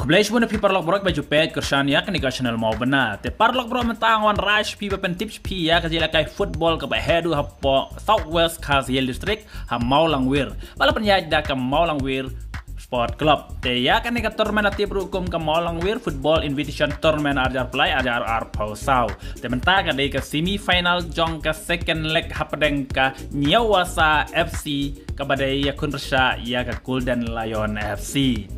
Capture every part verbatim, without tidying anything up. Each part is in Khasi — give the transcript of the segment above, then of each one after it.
Khublei shibun ïa phi paralok baroh ba ju peit kyrshan ïa kane ka channel Mawbynna. Te paralok baroh, mynta nga wan rai sha phi ban pyntip sha phi ïa ka jingïalehkai football kaba heh duh hapoh South West Khasi Hills District ha Mawlangwir, ba la pynïaid da ka Mawlangwir Sport Club. Te ïa kane ka tournament la tip ruh kum ka Mawlangwir Football Invitation Tournament ar hajar arphew lai ar hajar arphew saw. Te mynta ka dei ka semi final jong ka second leg hapdeng ka Ñiewasa F C kaba dei ïakhun pyrshah ïa ka Golden Lion F C.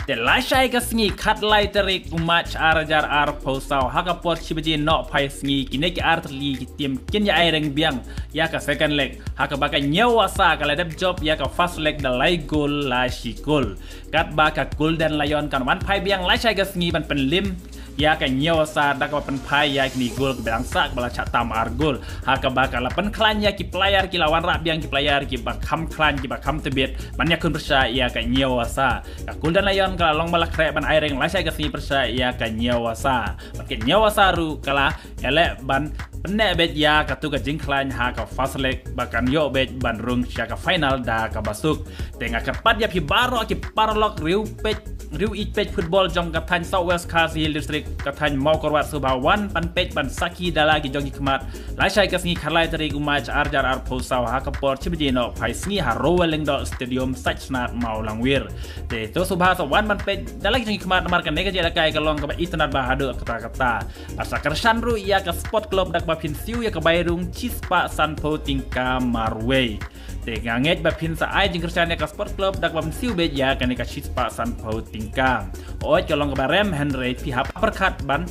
Te lashai ka sngi khatlai tarik u March ar hajar arphew saw, ha ka por shi baje nohphai sngi, kine ki artylli ki team kin ïa aireng biang ïa ka second leg, ha kaba ka Ñiewasa ka la dep jop ïa ka first leg da lai gol la shi gol. Katba ka Golden Lion kan wan phai biang lashai ka sngi ban pynlim ïa ka Ñiewasa da kaba pynphai ïa kine ki gol kiba dang sah, kaba la shah tam ar gol. Ha kaba ka la pynkhlaiñ ïa ki player, ki la wanrah biang ki player kiba kham khlaiñ, kiba kham tbit ban ïakhun pyrshah ïa ka Ñiewasa. Ka Golden Lion ka la long ba la khreh ban aireng lashai ka sngi pyrshah ïa ka Ñiewasa. Bad ka Ñiewasa ruh ka la ïaleh ban pynneh beit ïa katu ka jingkhlaiñ ha ka first leg, ba kan ïoh beit ban rung sha ka final da kaba suk. Te nga kyrpad ïa phi baroh ki paralok riewpeit, riew ïeit peit football jong ka thaiñ South West Khasi Hills District, ka thaiñ Mawkyrwat, sngewbha wan ban peit ban sakhi da la ki jong ki khmat lashai ka sngi khatlai tarik u March ar hajar arphew saw, ha ka por shi baje nohphai sngi ha Rowell Lyngdoh Stadium, Saitsnad, Mawlangwir. Te to sngewbha sa wan ban peit da la ki jong ki khmat, namar kane ka jingïalehkai ka long kaba itynnad bha haduh katta katta. Bad sa kyrshan ruh ïa ka Sport Club da kaba phin siew ïa ka bai rung shispah sanphew tyngka marwei. Te nga ngeit ba phin sa ai jingkyrshan ïa ka Sport Club da kaba phin siew beit ïa kane ka shispah sanphew tyngka. Hooid, ka long kaba rem, hynrei phi hap pyrkhat ban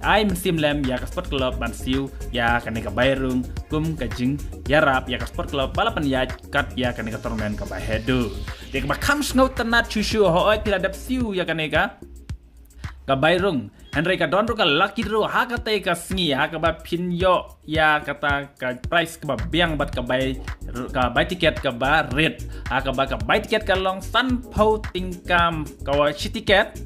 ai mynsiem lem ïa ka Sport Club ban siew ïa kane ka bai rung kum ka jingïarap ïa ka Sport Club ba la pynïaid kat ïa kane ka tournament kaba heh duh. Te kaba kham sngewtynnad shuh shuh, hooid, phi la dep siew ïa kane ka ka bai rung, hynrei ka don ruh ka lucky draw ha katei ka sngi, ha kaba phin ïoh ïa kata ka prize kaba biang bad ka bai, ka bai tiket kaba rit. Ha kaba ka bai tiket ka long sanphew tyngka, ka wa shi tiket,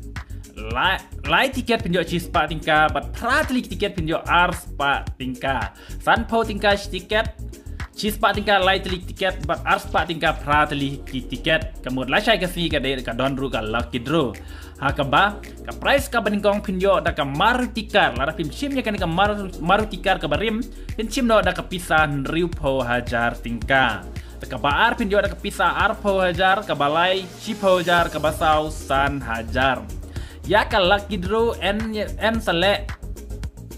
lai, lai tiket phin ïoh shispah tyngka, bad phra tylli ki tiket phin ïoh arspah tyngka. Sanphew tyngka shi tiket, shispah tyngka lai tylli ki tiket, bad arspah tyngka phra tylli ki tiket. Ka mut lashai ka sngi ka dei ka don ruh ka lucky draw. Ha kaba ka prize kaba nyngkong phin ïoh da ka Maruti car, lada phim shim ïa kane ka Mar-, Maruti car kaba rim, phin shim noh da ka pisa hynriewphew hajar tyngka. Da kaba ar phin ïoh da ka pisa arphew hajar, kaba lai shiphew hajar, kaba saw san hajar. Ïa ka lucky draw yn, yn sa leh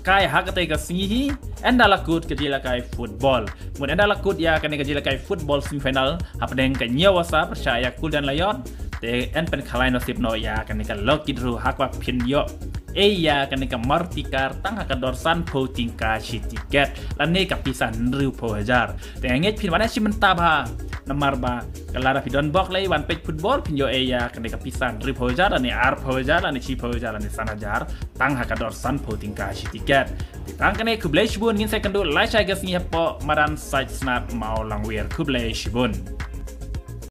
kai ha katei ka sngi hi, ynda la kut ka jingïalehkai football. Mut ynda la kut ïa kane ka jingïalehkai football semi final hapdeng ka Ñiewasa pyrshah ïa Golden Lion, te yn pynkhalai nasib noh ïa kane ka lucky draw ha kaba phin ïoh ei ïa kane ka Maruti car tang ha ka dor sanphew tyngka shi tiket, lane ka pisa hynriewphew hajar. Te nga ngeit phin wan ïa shi mynta bha, namar ba ka lada phi don bok lei wan peit football, phin ïoh ei ïa kane ka pisa hynriewphew hajar, lane arphew hajar, lane shiphew hajar, lane san hajar, tang ha ka dor sanphew tyngka shi tiket. Te tang kane, khublei shibun, ngin sa ïakynduh lashai ka sngi hapoh madan Saitsnad Mawlangwir. Khublei shibun.